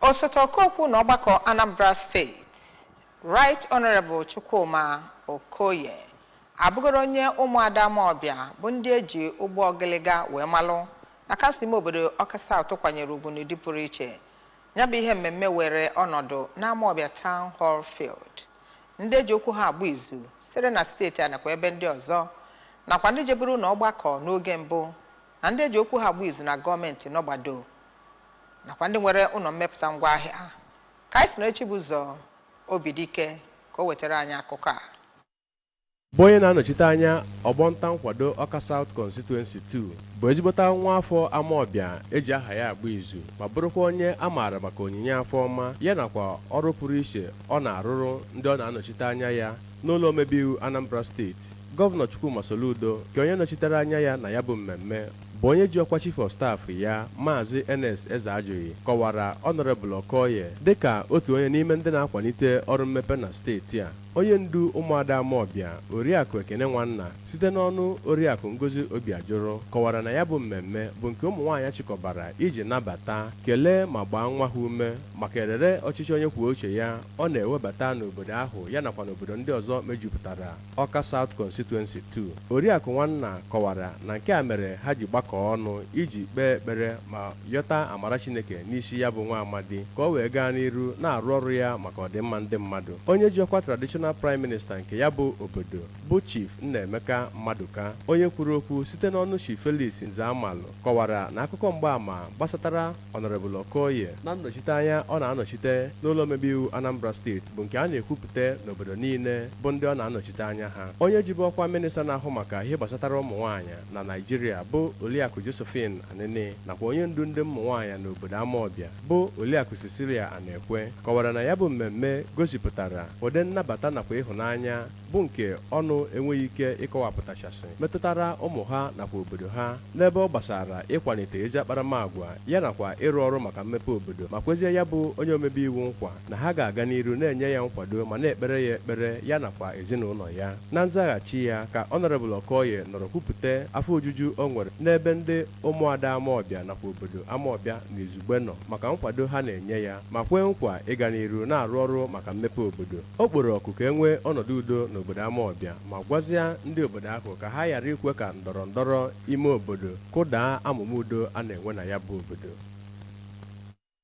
Osote ọkaokwu na ọgbakọ Anambra Steeti, Right Honorable Chukwuma Okoye, abụgoro onye ụmụada Amawbịa bụ ndị eji ụgbọ ọgịlịga wee malụ na kansụl ime obodo Ọka South kwanyere ugwu n'ụdị pụrụ iche. Ya bụ ihe mmemme were ọnọdụ n'Amawbịa Town Hall Field. Ndị eji okwu ha agba izu sitere na steeti a nakwa ebe ndị ọzọ, nakwa ndị jeburu n'ọgbakọ n'oge mbụ, na ndị eji okwu ha agba izu na gọọmenti n'ọgbado, nakwa ndị nwere ụlọ mmepụta ngwaahịa. Ka anyị si na Chibụzọ Obidike ka o wetara anyị akụkọ a. Bụ onye na-anọchite anya ọgbọ nta nkwado Ọka South Constituency 2, bụ ezigbota nwa afọ Amawbịa eji aha ya agba izu, ma bụrụkwa onye a maara maka onyinye afọ ọma ya nakwa ọrụ pụrụ iche ọ na-arụrụ ndị ọ na-anọchite anya ya n'ụlọ omebe iwu Anambra Steeti. Gọvanọ Chukwuma Soludo, nke onye nọchitere anya ya na ya bụ mmemme bụ onye ji ọkwa Chief of Staff ya, Maazị Ernest Ezeajughi, kọwara Honorable Okoye dịka otu onye n'ime ndị na-akwalite ọrụ mmepe na steeti a. Onye ndu ụmụada Amawbịa, Oriakụ Ekene Nwanna, site n'ọnụ Oriakụ Ngozi Obiajụrụ, kọwara na ya bụ mmemme bụ nke ụmụ nwaanyị chịkọbara iji nabata, kelee ma gbaa nwa ha ume maka erere ọchịchị onye kwuo uche ya ọ na-ewebata n'obodo ahụ ya nakwa n'obodo ndị ọzọ mejupụtara Ọka South Constituency 2. Oriakụ Nwanna kọwara na nke a mere ha ji gbakọọ ọnụ iji kpee ekpere ma yọta amara Chineke n'isi ya bụ nwa amadi, ka o wee gaa n'iru na-arụ ọrụ ya maka ọdịmma ndị mmadụ. Onye ji ọkwa Traditional Prime Minister nke ya bụ obodo, bụ Chief Nnaemeka Mmaduka, onye kwuru okwu site n'ọnụ Chief Felix Nzeamalụ, kọwara na akụkọ mgbaàmà gbasatara Honorable Okoye na nnọchite anya ọ na-anọchite n'ụlọ omebe iwu Anambra Steeti bụ nke a na-ekwupụta n'obodo niile bụ ndị ọ na-anọchite anya ha. Onye jibu ọkwa minista na-ahụ maka ihe gbasatara ụmụ nwaanyị na Naịjirịa, bụ Oliakụ Josephine Anini, nakwa onye ndu ndị ụmụ nwaanyị n'obodo Amawbịa, bụ Oliakụ Cecilia Anekwe, kọwara na ya bụ mmemme gosipụtara ụdị nnabata nakwa ịhụnanya bụ nke ọnụ enweghị ike ịkọwapụtachasị metụtara ụmụ ha nakwa obodo ha n'ebe ọ gbasara ịkwalite ezi akparamagwa ya nakwa ịrụ ọrụ maka mmepe obodo, ma kwezie ya bụ onye omebe iwu nkwa na ha ga-aga n'iru na-enye ya nkwado ma na-ekpere ya ekpere, ya nakwa ezinụlọ ya. Na nzaghachi ya, ka Honorable Okoye nọrọ kwupụta afọ ojuju o nwere n'ebe ndị ụmụada Amawbịa nakwa obodo Amawbịa na izugbe nọ maka nkwado ha na-enye ya, ma kwee nkwa ịga n'iru na-arụ ọrụ maka mmepe obodo. O kporo ọkụ ka e nwee ọnọdụ udo n'obodo Amawbịa, ma gwazịa ndị obodo ahụ ka ha ghara ikwe ka ndọrọ ndọrọ ime obodo kụdaa amụma udo a na-enwe na ya bụ obodo.